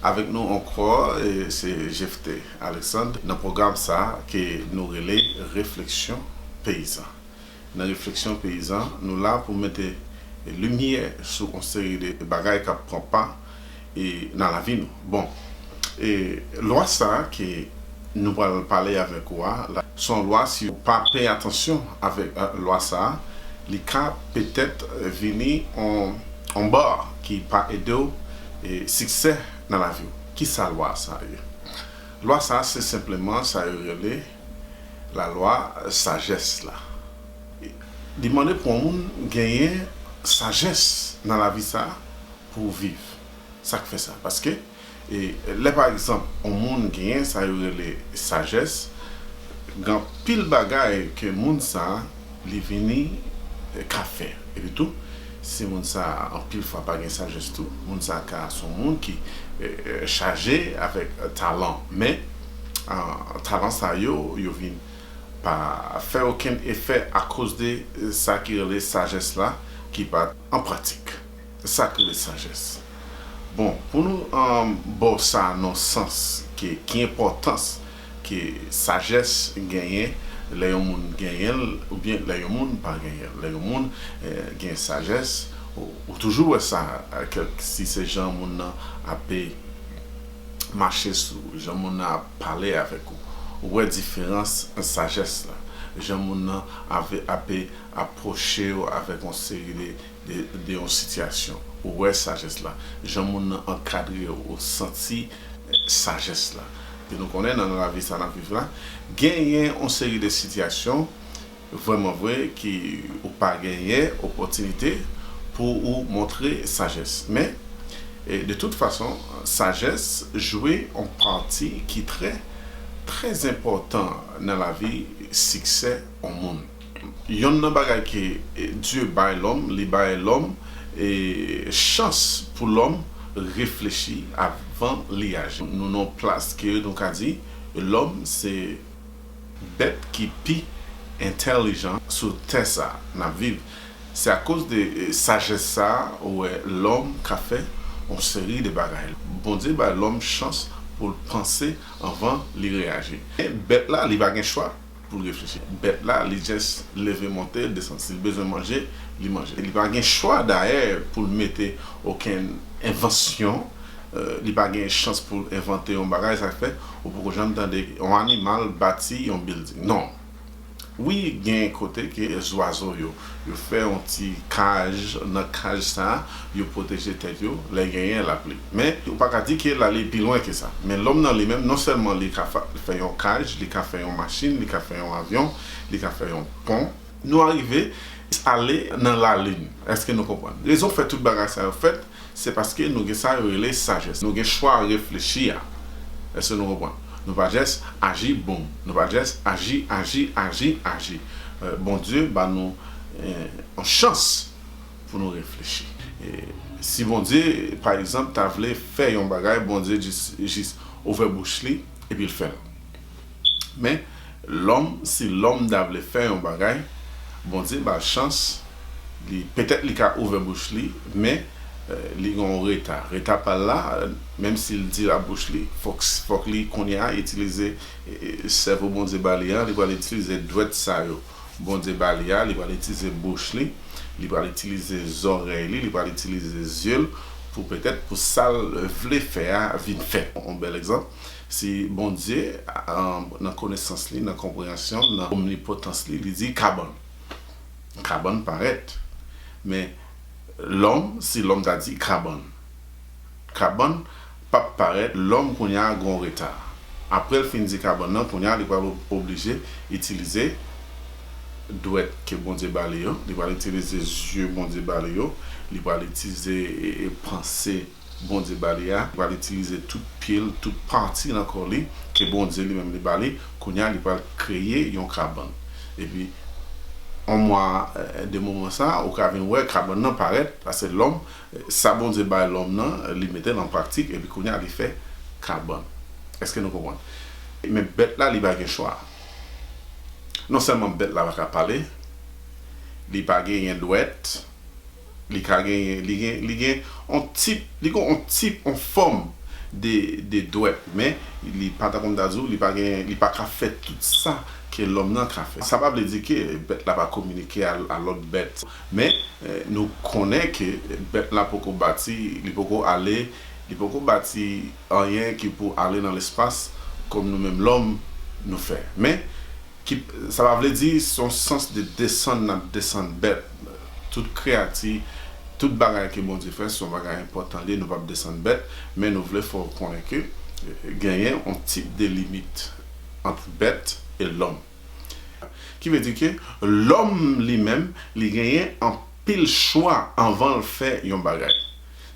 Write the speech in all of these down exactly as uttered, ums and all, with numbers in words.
Avèk nou ankò, e, se Jephté Alexandre nan pwogram sa a ke nou rele Refleksyon Peyizan. Nan Refleksyon Peyizan, nou la pou mete limyè sou yon seri de bagay k ap pran pa, e, nan lavi nou. Bon, e, lwa sa a ke nou pral pale avèk ou a, la, se yon lwa, si w pa peye atansyon avèk, e, lwa sa a, li ka petèt, e, vini yon, yon ba ki pa ede w, e, siksè nan lavi w. Kisa lwa sa a ye? Lwa sa a se senpleman sa yo rele lalwa sajès la. Li mande pou yon moun genyen sajès nan lavi sa a pou w viv. Sa k fè sa? Paske, e, lè pa egzanp, yon moun genyen sa yo rele sajès, gen anpil bagay ke moun sa a, li vini, e, ka fè. Epi tou, si moun sa a anpil fwa pa gen sajès tou, moun sa a ka se yon moun ki, e, e, chaje avèk, e, talan. Men, a, talan sa yo, yo vin pa fè okenn efè akoz de, e, sa ki rele sajès la, ki pa an pratik. Sa k rele sajès. Bon, pou nou, um, ba w sa nan sans ke, ki enpòtans ke sajès genyen, lè yon moun genyen l, oubyen lè yon moun pa genyen l. Lè yon moun, e, gen sajès, ou, ou toujou wè sa, e, kèk, si se jan moun nan ape mache sou ou, jan moun nan ap pale avèk ou, ou wè diferans sajès la. Jan moun nan ave-, ape apwoche w avèk yon seri de, de, de yon sitiyasyon, ou wè sajès la. Jan moun nan ankadre w, ou santi, e, sajès la. Epi nou konnen nan lavi sa n ap viv la, genyen yon seri de sitiyasyon, vrèman vre, ki ou pa genyen opòtinite pou ou montre sajès. Men, e, de tout fason, sajès jwe yon pati ki trè, trè enpòtan nan lavi siksè yon moun. Yonn nan bagay ke, e, Dye bay lòm, li bay lòm, e, chans pou lòm reflechi avan li aji. Nou nan yon plas ke nou ka di, lòm se bèt ki pi entèlijan sou tè sa a n ap viv. Se akoz de, e, sajès sa a, ou wè lòm ka fè yon seri de bagay. Bondye bay lòm chans pou l panse anvan li reyaji. Men bèt la, li pa gen chwa pou l reflechi. Bèt la, li just leve monte, desann. Si l bezwen manje, li manje. Li pa gen chwa dayè pou l mete okenn envansyon, e, li pa gen chans pou l envante yon bagay, sa k fè ou poko janm tande yon animal bati yon bilding. Non. Wi, gen kote ke zwazo yo, yo fè yon ti kaj, nan kaj sa a, yo pwoteje tèt yo lè genyen lapli. Men, ou pa ka di ke l ale pi lwen ke sa. Men lòm nan li menm, non sèlman li ka fa-, fè yon kaj, li ka fè yon machin, li ka fè yon avyon, li ka fè yon pon. Nou arive ale nan lalin. Èske nou konprann? Rezon fè tout bagay sa yo fèt, se paske nou gen sa yo rele sajès. Nou gen chwa reflechi a. Èske nou konprann? Nou pa just aji, boum. Nou pa just aji, aji, aji, aji. E, Bondye ba nou, e, yon chans pou nou reflechi. E, si Bondye, pa egzanp, ta vle fè yon bagay, Bondye jis, jis ouvè bouch li, epi l fè l. Men, lòm, si lòm ta vle fè yon bagay, Bondye ba l chans, li, petèt li ka ouvè bouch li, men, e, li gen yon reta. Reta pa l la, e, menm si l di l ak bouch li, fòk, fòk li kounye a itilize, e, e, sèvo Bondye ba li a, li pral itilize dwèt sa yo Bondye ba li a, li pral itilize bouch li, li pral itilize zòrèy li, li pral itilize zye l pou petèt pou sa l vle fè a vin fèt. Yon bèl egzanp, si Bondye, a, nan konesans li, nan konpreyansyon l, nan omnipotans li, li di kabann. Kabann parèt. Men lòm, si lòm ta di kabann, kabann p ap parèt, lòm kounye a gen yon reta. Apre l fin di kabann nan, kounye a li pral ob-, oblije itilize dwèt ke Bondye ba li yo, li pral itilize zye Bondye ba li yo, li pral itilize, e, e, panse Bondye ba li a, li pral itilize tout pye l, tout pati nan kò li ke Bondye li menm li ba li. Kounye a, li pral kreye yon kabann. Epi, yon mwa, e, de moman sa, ou ka vin wè kabann nan parèt, paske lòm, e, sa Bondye bay lòm nan, e, li mete l an pratik, epi kounye a, li fè kabann. Èske nou konprann? Men bèt la, li pa gen chwa. Non sèlman bèt la pa ka pale, li pa genyen dwèt, li ka genyen, li gen, li gen on tip, li gen on tip, on fòm de, de dwèt, men li pa, tankou m ta di w, li pa gen, li pa ka fè tout sa ke lòm nan ka fè. Sa pa vle di ke bèt la pa kominike a, a lòt bèt, men eh, nou konnen ke bèt la poko bati, li poko ale, li poko bati anyen ki pou ale nan lespas kòm nou menm lòm nou fè. Men ki, sa pa vle di se yon sans de desann n ap desann bèt. Tout kreyati, tout bagay ke Bondye fè, se yon bagay enpòtan li ye, nou p ap desann bèt, men nou vle fè w konnen ke eh, genyen yon tip de limit ant bèt e lòm. Ki vle di ke lòm li menm, li genyen anpil chwa anvan l fè yon bagay.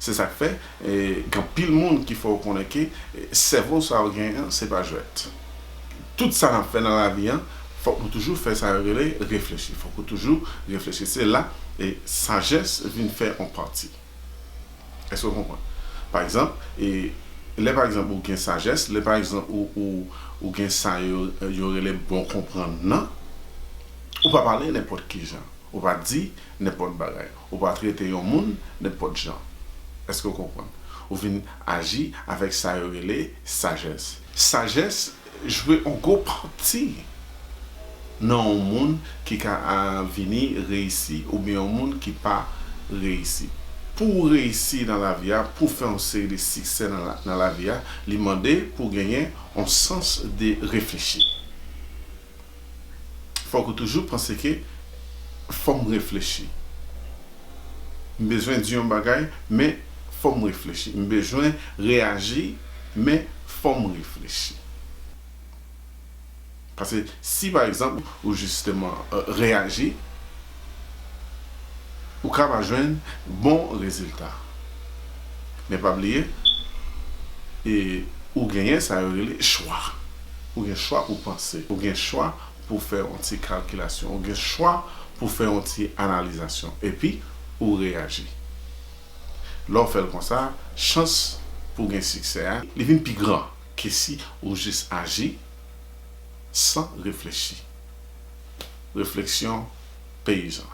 Se sa k fè, eh, gen anpil moun ki fè w konnen ke eh, sèvo sa w genyen an, se pa jwèt. Tout sa n ap fè nan lavi an, fòk nou toujou fè sa yo rele reflechi. Fòk ou toujou reflechi. Se la, eh, sajès vin fè yon pati. Èske w konprann? Pa egzanp, eh, lè pa egzanp ou gen sajès, lè pa egzanp ou, ou, ou gen sa yo, yo rele bon konprann nan, ou pa pale nenpòt ki jan. Ou pa di nenpòt bagay. Ou pa trete yon moun nenpòt jan. Èske w konprann? Ou vin aji avèk sa yo rele sajès. Sajès jwe yon gwo pati nan yon moun ki ka a, vini reyisi oubyen yon moun ki pa reyisi. Pou w reyisi nan lavi a, pou w fè yon seri de siksè nan la, nan lavi a, li mande pou w genyen yon sans de reflechi. Fòk ou toujou panse ke fò m reflechi. M bezwen di yon bagay, men fò m reflechi. M bezwen reyaji, men fò m reflechi. Paske si pa egzanp ou jisteman eh, reyaji, ou ka pa jwenn bon rezilta. Men pa bliye, e ou genyen sa yo rele chwa. Ou gen chwa pou panse, ou gen chwa pou fè yon ti kalkilasyon, ou gen chwa pou fè yon ti analizasyon, epi ou reyaji. Lè w fè l konsa, chans pou w gen siksè a, li vin pi gran ke si ou jis aji san reflechi. Refleksyon peyizan.